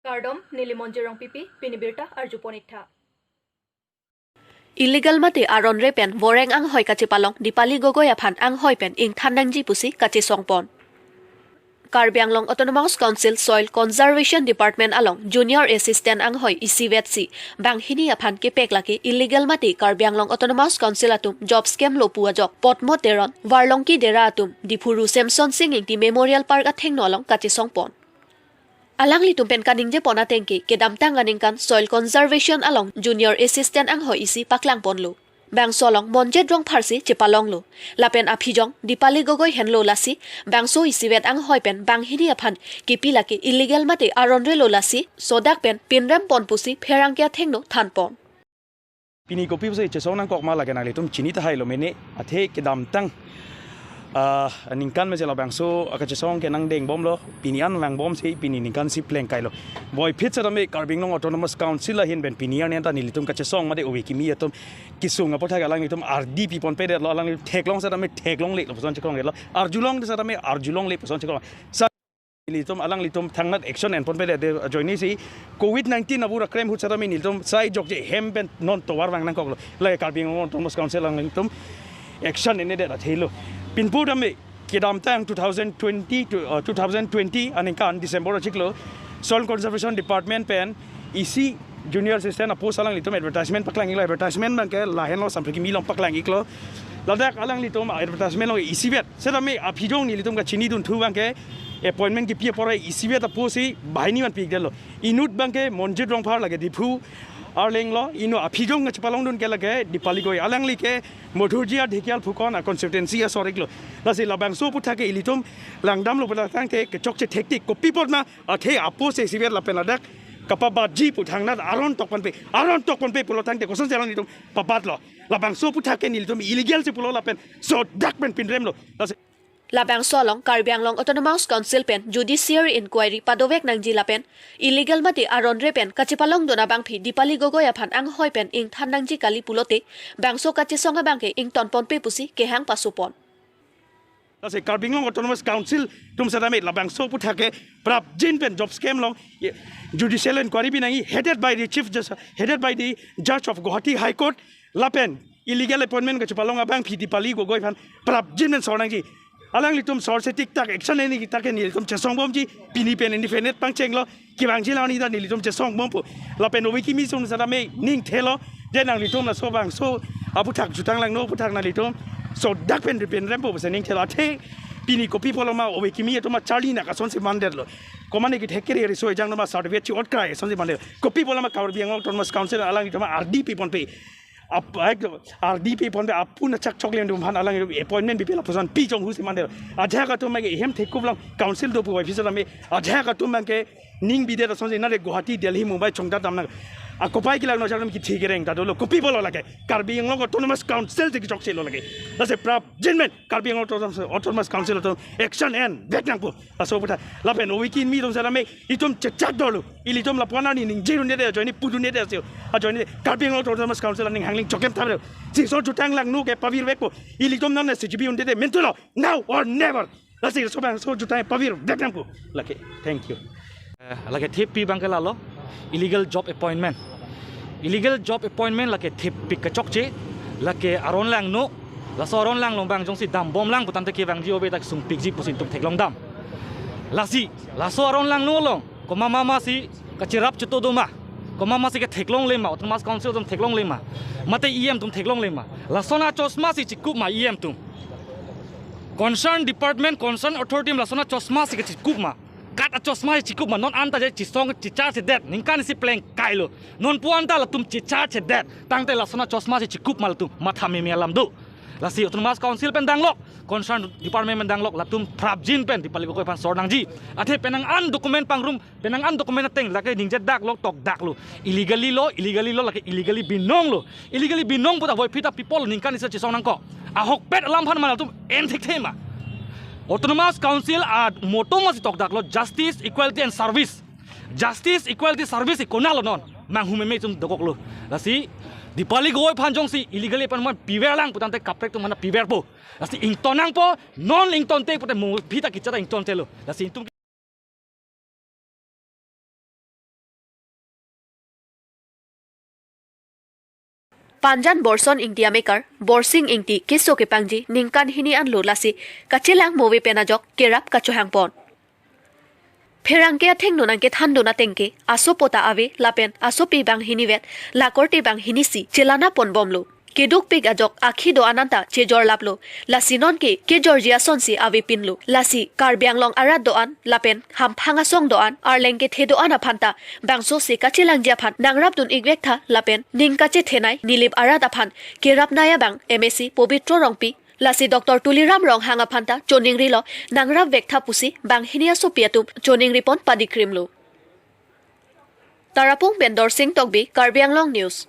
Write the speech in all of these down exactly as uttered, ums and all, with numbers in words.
Kardom, neli Monjir Rongpipi, pini birta arjupon iktha. Illegal mate aron-re pen voreng anghoi kachepalong Dipali Gogoi aphan anghoi pen ingthan nangji pusi kachesongpon. Karbi Anglong Autonomous Council Soil Conservation Department along Junior Assistant anghoi isivet si banghini aphan kepek lake illegal mate Karbi Anglong Autonomous Council atum job scam lo pu ajok Potmo Teron, Varlongki Dera atum Diphu Ru Semson Sing Ingti Memorial Park athengno along kachesongpon. Alanglitum pen kaningjepon ateng ke kedamtang aningkan Soil Conservation along Junior Assistant anghoi isi paklangponlo. Bangso along Monjet Rongphar si chepalonglo. Lapen aphijong Dipali Gogoi henlo lasi bangso isivet anghoi pen banghini aphan kepi lake illegal mate aron-re lo lasi sodak pen pinrempon pusi pherangke athengno thanpon. Pini kopi pusi chesong nangkok ma lake nanglitum chini tahai lo mene, athe kedamtang, ah, ningkan mese labangso akachesong ke nangdengbomlo, pini an langbomsi pini ningkan si plengkailo. Puvoiphit setame Karbi Anglong Autonomous Council ahin pen pini arni anta nelitum kachesong mate ove kimi atum kesung aphuthak alanglitum ardi piponpedetlo, alanglitum theklong setame theklongle lapuson cheklongdetlo, arjulong setame arjulongle puson cheklong. Sa nelitum alanglitum thangnat action enponpedetde ajoinesi Covid nineteen abur akrem ahut setame nelitum sai jokje hem pen non tovar vang nangkoklo. Lake Karbi Anglong Autonomous Council alanglitum action ennedet athelo. Pinpu tame kedamtang two thousand twenty to, uh, two thousand twenty aningkan December achiklo Soil Conservation Department pen isi Junior Assistant apost alanglitum advertisement paklang-iklo, advertisement abangke lahenlo, Samphre Kimi along paklang-iklo. Ladak alanglitum advertisement along isivet setame aphijong nelitum kachinidun thu abangke appointment kepi apor isivet apost si banghini aphan pikdetlo. Inut abangke Monjit Rongphar lake Diphu arlenglo, inut aphijong kachepalongdun ke lake Dipali Gogoi, alangli ke Madhurjia Dhekal Phukan a constituency asor-iklo. Lasi labangso aphuthak ke ilitum langdamlo pulo tangte kechokche thektik, kopi apot ma athe apost isivet lapen ladak kapabatji pu thangnat aron tokponpe, aron tokponpe pulo tangte kosonsi alanglitum pabatlo. Labangso aphuthak ke nelitum illegal si pulo lapen sodak pen pinremlo. Lasi labangso along Karbi Anglong Autonomous Council pen judicial inquiry padovek nangji lapen illegal mate aron-re pen kachepalongdun abangpi Dipali Gogoi aphan anghoi pen ingthan nangji kali pulote bangso kachesong abangke ingtonponpe pusi kehang pasopon. Lasi Karbi Anglong Autonomous Council atum setame labangso aphuthak ke prapjin pen job scam along, ye, judicial inquiry pi nangji, headed by the Chief Justice, headed by the Judge of Guwahati High Court, lapen illegal appointment kachepalong abangpi Dipali Gogoi aphan prapjin pen sor nangji. Alanglitum sorse tiktak action ennetik ke nelitum chesongbomji, pini pen independent pangchenglo, kevangji lang ni ta nelitum chesongbompo. Lapen ove kimi atum setame ning thelo, je nanglitum laso abangso aphuthak jutang langno aphuthak nanglitum sodak pen pinrempo pusi ning thelo, athe pini kopi pulo ma ove kimi atum ma charli na kasonsi mandetlo. Komane kethek kere riso ejang no ma certificate chi-ot krai asonsi mandetlo. Kopi pulo ma Karbi Anglong Autonomous Council alanglitum ma ardi piponpe. Ap-, ek, ardi piponpe apun achak choklemdun aphan alang appointment pipe lapuson pi chonghu si mandetlo. Ajahak atum abangke ehem thekup lang council do puvoiphit setame ajahak atum abangke ning bidet asonsi nare Guwahati, Delhi, Mumbai chongdat damnang. Akopai kelak no chakram kithi kereng ta dolo. Kopi pulo lake Karbi Anglong Autonomous Council si kechokchelo lake. Lasi prapjin pen Karbi Anglong Autonomous, Autonomous Council atum action envek nangpo. Laso aphuthak. Lapen ove kimi atum setame itum chechak dolo. Ilitum lapu-an arni ningjedunde, ajoine pudunde asio. Ajoine Karbi Anglong Autonomous Council aning hangling chokem thamre. Chingso jutang langno ke pavirvekpo. Ilitum nang na C G B unde, mentulo. Now or never. Lasi laso abangso jutang pavirvek nangpo. Lake, thank you. Eh, lake thepik abangke lalo, illegal job appointment. Illegal job appointment lake thepik kechokche, lake aron langno, laso aron langno abang jongsi dambom lang putangte kevangji ove ta kesungpikji pusi itum theklong dam. Lasi, laso aron langno along, komat mama si kacherap cheto do ma, komat mama si ketheklongle ma, Autonomous Council atum theklongle ma, mate E M atum theklongle ma, lason achosma si chekup ma E M atum. Concern department, concern authority atum lason achosma si kechekup ma. Kat achosma si chekup ma, non anta je chesong checharchedet, ningkan isi plengkailo. Non pu anta latum checharchedet, tangte lason achosma si chekup ma latum matha meme alam do. Lasi Autonomous Council pen danglok, concern department pen danglok, latum prapjin pen Dipali Gogoi aphan sor nangji. Athe penang an document pangrum, penang an document ateng lake ningje daklo, tokdaklo. Illegally lo, illegally lo, lake illegally binonglo. Illegally binong puta puvoiphit ta people ningkan isi chesong nangkok. Ahokpet alam aphan ma latum en thekthe ma. Autonomous Council a-motto ma si tokdaklo, justice, equality and service. Justice, equality, service si konatlo non. Manghu meme atum dokoklo. Lasi Dipali Gogoi aphan jongsi illegally appointment piver lang putangte kaprek atum aphan piverpo. Lasi ington nangpo, non ingtonte pute mo phi ta kicha ta ingtontelo. Lasi itum Panjan Borson Ingti amekar Borsing Ingti keso kepangji ningkan hini anlo, lasi kachelang move pen ajok kerap kachohangpon. Pherangke athengno nangkethandun ateng ke asopo ta ave lapen asopi banghinivet, la korte banghini si chelana ponbomlo. Kedukpik ajok akhi do-an anta chejorlaplo. Lasi nonke kejorji asonsi avepinlo. Lasi Karbi Anglong arat do-an lapen hamphang asong do-an, arleng kethe do-an aphanta bangso si kachelangji aphan nangrapdun-ikvek tha lapen ning kachethenei Nilip arat aphan kerapnei abang M A C Pobitro Rongpi, lasi Doctor Tuliram Ronghang aphanta choningrilo, nangrapvek tha pusi banghini asopi atum choningripon padikrimlo. Tarapung pen Dorsing Tokbi, Karbi Anglong News.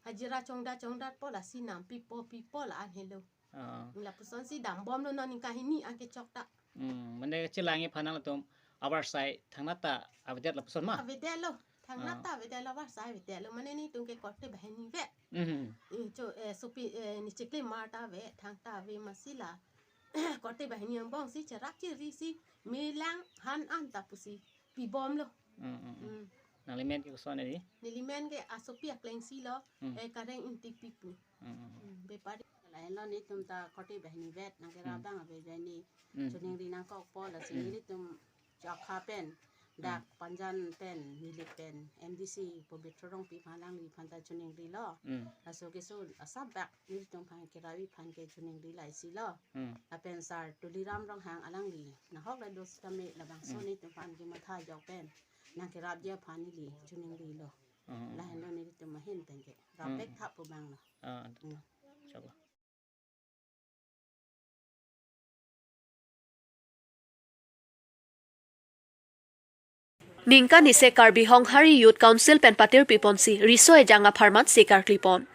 Si hajira chongda chongda po, lasi nam pipo pipo la-an helo. Ah. Lapusonsi dambomlo non ningkan hini anke chok ta. Hmm, mane chelangji aphan nangtum avarsai thangnat ta avedet lapuson ma? Avedetlo. Thangnat Ah. ta avedetlo, avarsai avedetlo. Mane nelitum ke korte banghinivet. Mhm. Eh, cho, eh, sopi, eh, ne cheklemar ta ave, thang ta ave, masi la korte banghini angbong si cherak cheri si melang han an ta pusi pibomlo. Hmm, hmm, hmm. Hmm. Nangli men ke koson edi? Neli men ke asopi akleng si lo, Hmm. eh, Kareng Ingti pi pu. Hmm, hmm, hmm. Hmm, bepari. Lahenlo nelitum ta korte banghinivet, nangkerap Hmm. abang ave jani Hmm. choningri nangkokpo, lasi Hmm. nelitum Jakha pen, dak Hmm. Panjan pen, Nilip pen, M D C Pobitro Rongpi aphan, alangliphan ta choningrilo. Hmm. Laso keso asap bak nelitum aphan kerapji aphan ke choningri laisilo. Hmm. Lapen Sar Tuliram Ronghang alangli nahok la do sitame labangso Hmm. nelitum aphan kematha ajok pen nangkerapji aphan neli choningrilo. Hmm. Lahenlo nelitum ahin pen ke Hmm. rapvek tha pu abanglo. Ah, Hmm. chalo. Ningkan isi Karbi Honghari Youth Council pen patirpiponsi riso ejang apharman sekarklipon.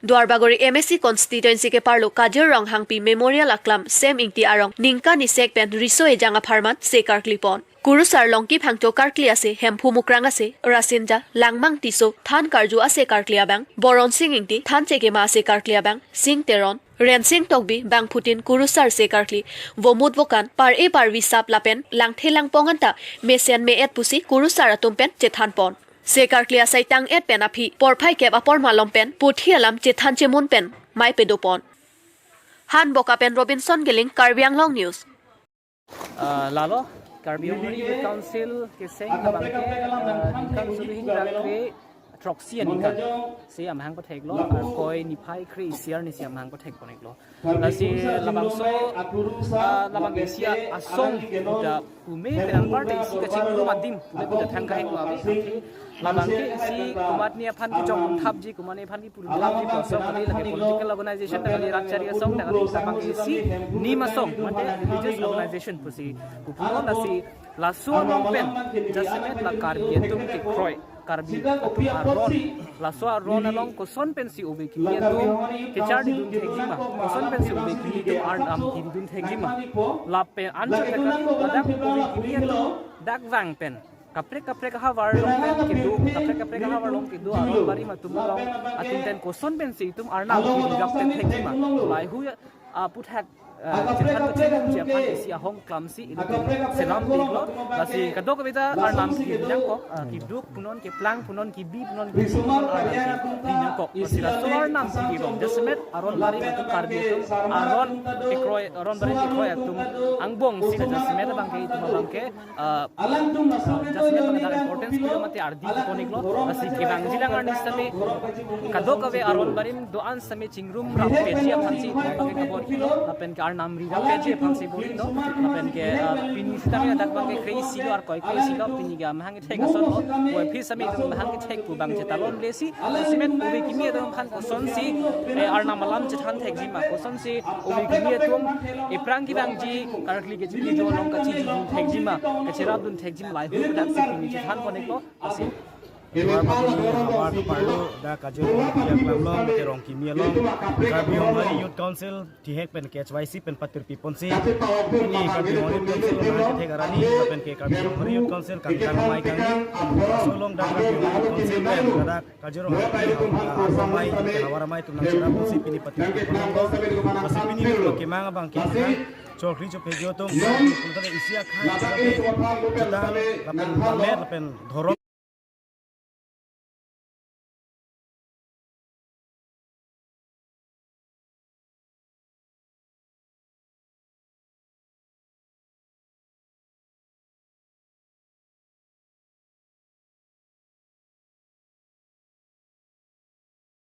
Duarbagori M A C constituency keparlo Kajir Ronghangpi Memorial Aklam Sem Ingti arong ningkan isi pen riso ejang apharman sekarklipon. Kurusar Longki Phangcho karkli ase, Hemphu Mukrang ase, Rasinja, Langmang Tisso, than karju ase karkli abang, Boronsing Ingti, than chekema ase karkli abang, Sing Teron, Rensing Tokbi, bangphutin kurusar sekarkli, vomut vokan, par-e parvi sap lapen, langthe langpong anta, mesen me-et pusi kurusar atum pen chethanpon. Sekarkli asai tang-et pen aphi, porphai kep apor malom pen, puthi alam chethan chemun pen, mei pedopon. Hanboka pen Robinson Giling, Karbi Anglong News. Ah, lalo, Karbi Anglong Youth Council keseng abang ke, ah, ningkan suri hini ra kre throksi aningkan si amahang patheklo, ah, koi niphai kre-isi arni si amahang pathekpon-iklo. Lasi labangso, ah, labang isi asong pu ta pume pen anparte isi kachingrum adim pume pu ta thang kahek lo abi. Labang ke isi komatne aphan kechongthapji, komatne aphan kepurthapji pu asong kali, lake political organization ta kali, rat chari asong ta kali, labang isi nim asong, mate religious organization pusi pupulo. Lasi laso along pen jasemet la Karbi atum kekroi, Karbi atum aron, laso aron along koson pensi ove kimi atum kecharlidun thekji ma, koson pensi ove kimi atum arnam kiridun thekji ma, lapen anchot ta kali, ladak ove kimi atum dak vang pen kaprek kaprek ahavar along pen kedo, kaprek kaprek ahavar along kedo aron barim atum along, atum ten koson pensi itum arnam kiri rapten thekji ma, lahei hui, ah, aphuthak, ah, chethan kachingrum ji aphan isi ahong klamsi ilitum selam piklo. Lasi kadokave ta arnam kiri nangkok, ah, keduk punon, keplang punon, kebi punon, kebi punon arnam kiri nangkok. Lasi laso arnam kiri along jasemet aron barim atum, Karbi atum aron kekroi, aron barim kekroi atum angbong si jasemet abang ke, itum abang ke, ah, ah, jasemet abang ke dak importance pi mate ardi pon-iklo. Lasi kevangjilang arni sitame kadokave aron barim do-an sitame chingrum rapji aphansi abang ke kabor-ilo, lapen ke arnam ri rapji aphansi bor-ilo, lapen ke, ah, pini sitame dak abang ke kre-isi lo, ar koi kre-isi lo, pini ke amahang kethek ason lo, koi aphi sitame itum amahang kethek pu abang chetalonle si, jasemet ove kimi atum aphan kosonsi, eh, arnam alam chethan thekji ma, kosonsi ove kimi atum ephrang kevangji karkli kachingki jo along kachidun thekji ma, kacherapdun thekji ma, lahei hui dak si pini chethanpon-iklo. Asi. Duarbagori ahavar keparlo dak Kajir Ronghangpi Aklam along, Terong kimi along, Karbi Honghari Youth Council, Tihek pen K H Y C pen patirpiponsi, pini Karbi Honghari Youth Council nang kethek arni, lapen ke Karbi Honghari Youth Council kangkang amei kangni, laso along dak Karbi Honghari Youth Council pen dak Kajir Ronghangpi, ah, amei, havar amei atum nangcherapponsi pini patirpon-iklo. Lasi pini kemang abang ke chokri chopegyo atum, kultade isi akhai, chethan, lapen pamer, lapen dhorom.